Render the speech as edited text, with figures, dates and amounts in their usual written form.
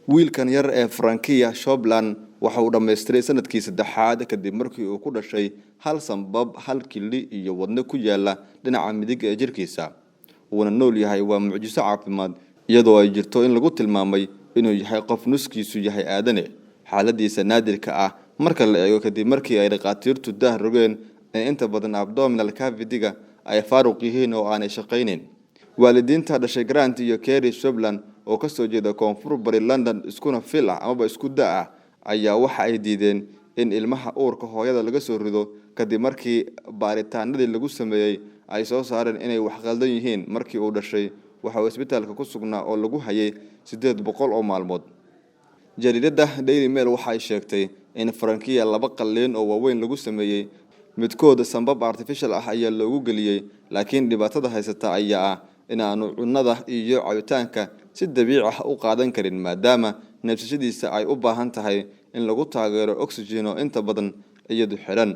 Wiilkan yar ee Frankia Shopland waxa uu dhammaystiray sanadkii saddexaad kadib markii uu ku dhashay hal sambab, hal kili iyo wadne ku yaala dhinaca midig ee jirkiisa, wuuna nool yahay. Waa mucjiso caafimaad, iyadoo ay jirto in lagu tilmaamay inuu yahay qof nuskiisu yahay aadane. Xaaladiisa naadirka ah marka la eego, kadib markii ay dhakhaatiirtu daah rogeen ee inta badan abdominal cavity-ga ay faaruq yihiin oo aanay shaqaynayn. Waalidiinta dhashay Grant iyo Kerry Shopland oo kasoo jeeda koonfur bari London, iskuna fil ah amaba isku da ah, ayaa waxa ay diideen in ilmaha uurka hooyada laga soo rido kadib markii baaritaanadii lagu sameeyey ay soo saareen inay wax qaldan yihiin. Markii uu dhashay waxa uu isbitaalka ku sugnaa oo lagu hayay 800 oo maalmood. Jariidada Daily Mail waxa ay sheegtay in Frankia laba qalliin oo waaweyn lagu sameeyey, midkood sambab artificial ah ayaa loogu geliyey, laakiin dhibaatada haysata ayaa ah in aanu cunnada iyo cabitaanka si dabiici ah u qaadan karin, maadaama neefsashadiisa ay u baahan tahay in lagu taageero oxygen oo inta badan iyadu xidhan.